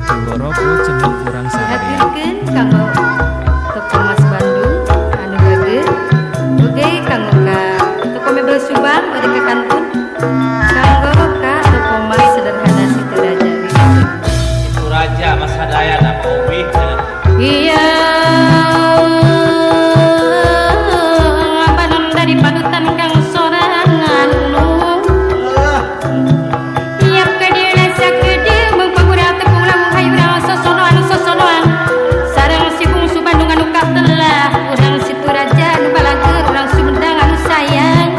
Ponorogo cenah urang sarerea. Dihaturkeun kanggo Toko Mas Bandung anu bager, oge kanggo ka Toko Mebel Subang bade ka kantun, kanggo ka Toko Mas Sederhana Situraja Wilujeng. Situraja Mas Hadayana Pak Ubi. Iya, panon dari panutan kang sorangan nu Iap ka dieu sakedeung mangpagura tepung lamun hayurang sosonoan sosonoan sareng si bungsu Bandung anu katelah, urang Situraja anu balageur, urang Sumedang anu sayang.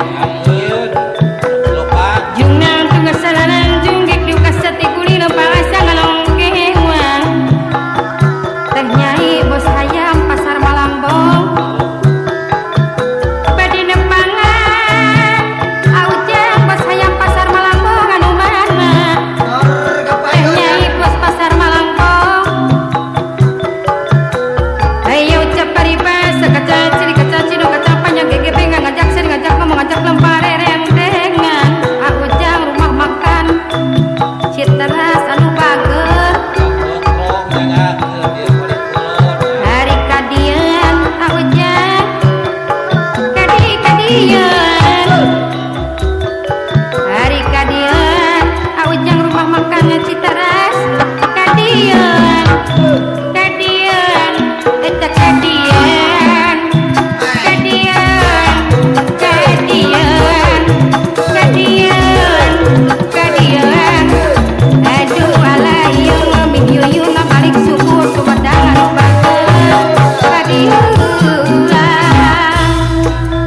Lupa. Jungnang tunggal salarang junggek diuk sate kulino pangasa ngalongkewang Teh Nyai Bos Hayam Pasar Malambong bade nepangan Aujang Bos Hayam Pasar Malambong anu mana? Teh Nyai Bos Pasar Malambong. Ayo ucap paribasa kaca ciri kaca cino kaca panjang GGB ngajak sering ngajak ngomong ngajak lempar rentengan. Aujang rumah makan Citeras anu bager. Kotrong jangan dia balik kulon. Hari kadian Aujang kadi kadian, hari kadian Aujang rumah makan Citeras kadian kadian eta kadian kadian kadian kadian kadian. Aduh alayung min yuyun balik subuh Sumedang anu bager kadian.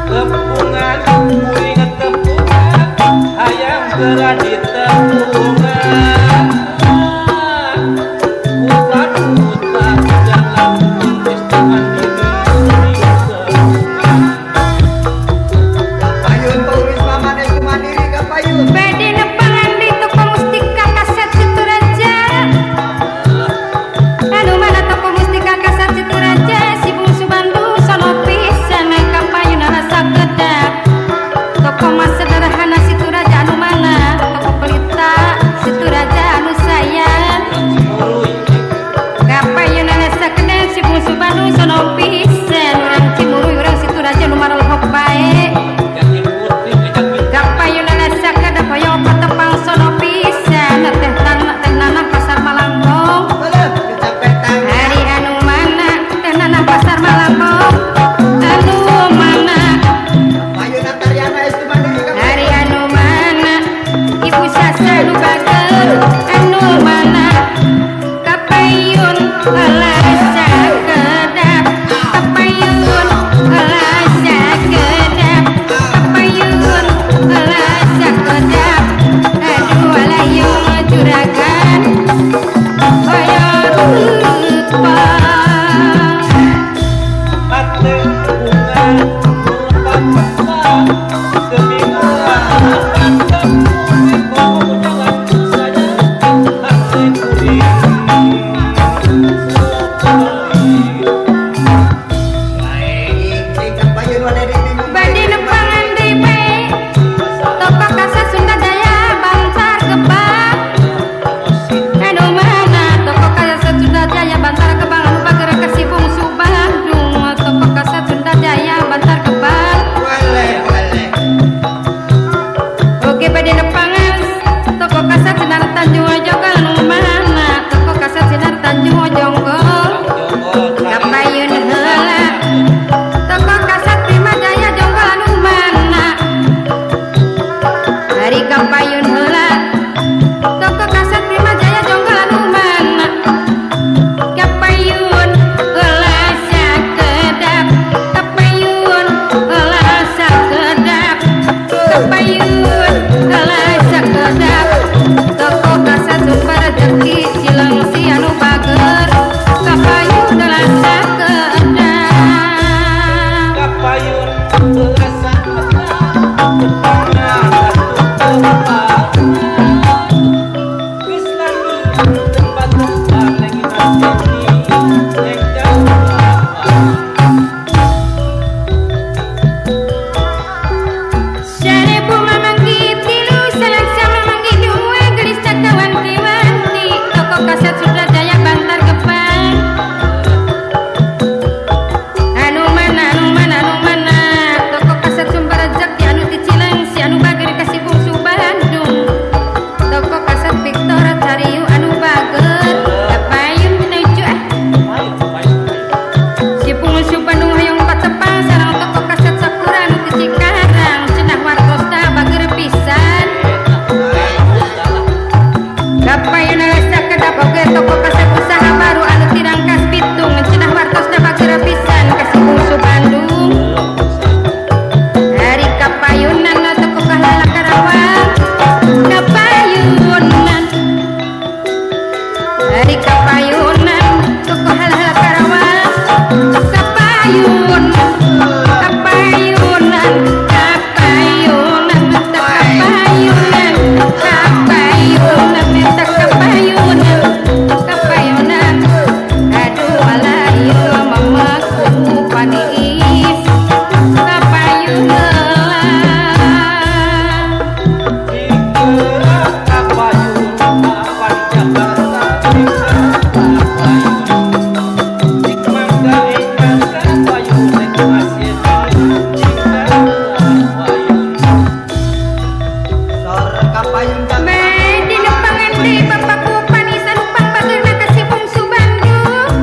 Tepungan kuring tepungan hayang geura ditepungan. Putar-putar jalan istahan diri tepungan. Kapayun Pauris Maman Estu Mandiri kapayun. Bade nepangan di Toko Mustika Kaset Situraja anu mana? Toko Mustika Kaset Situraja si bungsu Bandung sono pisan kapayun rasa kedap. Toko Mas Sederhana Situraja anu mana? Toko Pelita Situraja anu sayang. Cimuruy. Kapayun rasa kedap si bungsu Bandung sono pisan, urang Cimuruy, urang Situraja nu marolhok bae. Jati putih kejang bintang. Kapayun rasa kedap hoyong patepang sono pisan teh tanah Teh Nanah Pasar Malambong. Aduh, kecapetan. Hari anu mana Teh Nanah Pasar Malambong anu mana? Kapayun Antariana Estu Mandiri kapayun. Hari anu mana Ibu Sasa nu bager anu mana? Kapayun rasa kedap, kapayun rasa kedap, kapayun rasa kedap. Aduh alayung juragan hoyong rupa. Hate bunga lupa kebingungan tepung jangan saja hate kuring. Baik, kapayun wade di bingung. Bade nepangan deui bae Toko Kasat Sunda Jaya Bantar Gebang anu mana? Toko Kasat Sunda Jaya Bantar Gebang anu bager ka si bungsu Bandung. Toko Kasat Sunda Jaya Bantar Gebang. Wale, wale. Oke, bade nepangan Toko Kasat Sinar Tanjung Jonggol anu mana? Toko Kasat Sinar Tanjung Jonggol. Kapayun heula Toko Kasat Prima Jaya Jonggol anu mana? Hari kapayun heula Toko Kasat Prima Jaya Jonggol anu mana? Kapayun heula sakedap, kapayun heula sakedap, kapayun heula sakedap. Toko Kasat Sumber Rezeki Cileungsi anu bager kapayun heula sakedap. Kapayun rasa tempat tempat lagi neng jauh. 1000 mamanggih tilu salaksa mamanggih dua gelis cakawan kiwa. Dari kapayunan toko hal-hal Karawang kapayun kapayunan kapayunan kapayunan kapayunan kapayunan kapayunan aduh alayu mamaku paniis kapayunan. Sor kapayun jang May dinupangan di bapakku panis anu pangbageurna ka si Bungsu Bandung.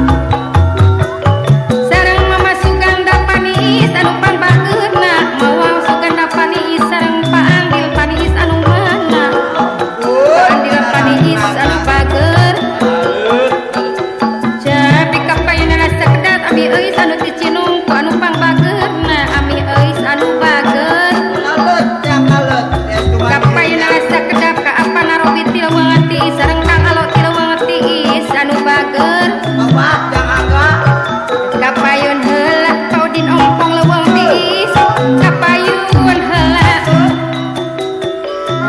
Sareng Mama Suganda panis anu pangbageurna Mawang Suganda panis sareng Pak Andil panis anu mana Pak Andil panis anu bager. Capi kapayunna sakedat ami euis anu ti Cinungku anu pangbageurna ami euis anu bager. Kalut jang kalut. Estu mandiri. Kapayuna sakedap ka apa narobi tileuweung tiis sareng Kang Alo tileuweung tiis anu bager. Bapak jang angga. Kapayun heula Paudin ompong leuweung tiis kapayun heula.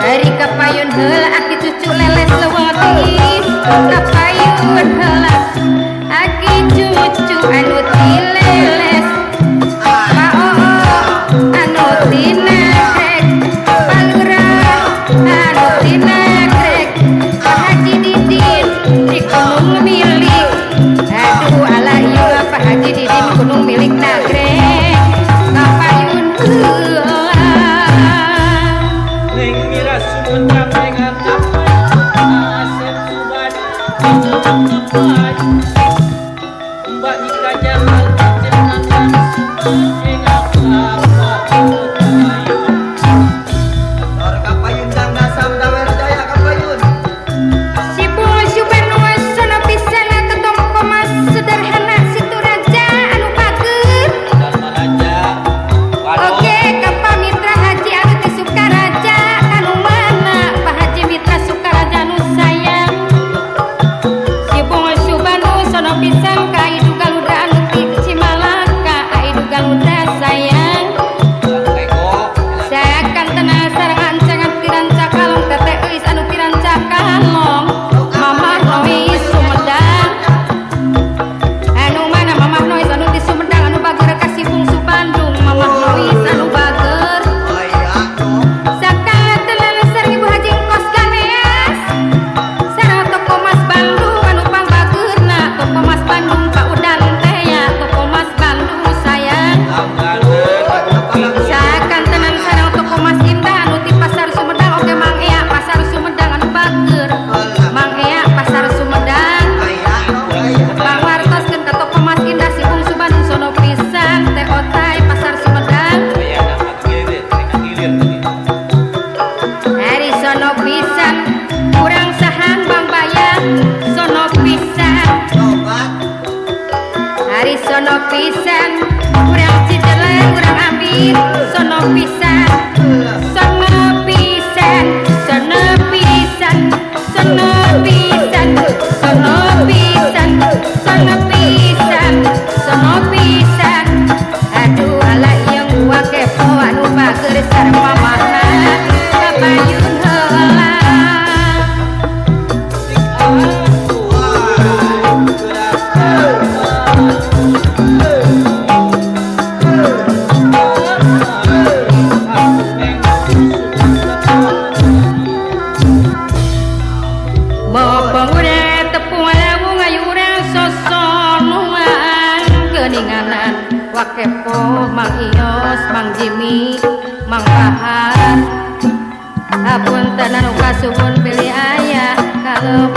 Hari kapayun heula aki cucu leles leuweung tiis kapayun heula aki cucu anu tileles. Pa Oo anu tinagrek, Pa Lurah anu tinagrek, Pak Haji Didin di Gunung Milik. Aduh alah ieu Pak Haji Didin Gunung Milik nagrek kapayun heula. Neng Mira Sumedang dengan Asep Subandung Mbak Ika Jakarta Sor kapayun jang dasam dawer jaya kapayun. Si Bungsu Bandung sono pisan ketompo mas sederhana situ raja anu bager. Raja Oke, kapa Mitra Haji anu ti Sukaraja kanu mana Pak Haji Mitra Sukaraja nu sayang. Si Bungsu Bandung sono pisan ka Idu Galuda anu ti Cimalaka Aidu Galuda sayang. Sakan tenang sareng ancangan tiranca kalong teteh euis anu tiranca kalong Mamah Nois Sumedang anu mana Mamah Nois anu ti Sumedang anu bager ka si Bungsu Bandung Mamah Nois anu bager. Oh iya no. Sakantenan sareng Ibu Haji Kos Ganeas sareng toko Mas Bandung anu pangbageurna toko Mas Bandung Pak Udan teh ya toko Mas Bandung sayang. Sakantenan sareng toko Mas Indah anu ti Pasar Sumedang oge Mang Ea Pasar Sumedang anu bager Mang Ea Pasar Sumedang. Aya no aya. Pangwartoskeun ka toko Mas Indah si Bungsu Bandung sono pisan teh otai Pasar Sumedang. Hari sono pisan kurang sahan Bang Bayang sono pisan. Tobat. Hari sono pisan kurang cideleng kurang ambil sono pisan sono pisan sono pisan sono pisan sono pisan sono pisan sono pisan aduh ala yang gua kepo anu bager sareng mamahna kapayun heula. Bopong urang tepung lawung ayu urang sosonuan geuninganan wakepo Mang Ios Mang Jimmy Mang Bahar. Hapunten anu kasuhun pilih aya kalep.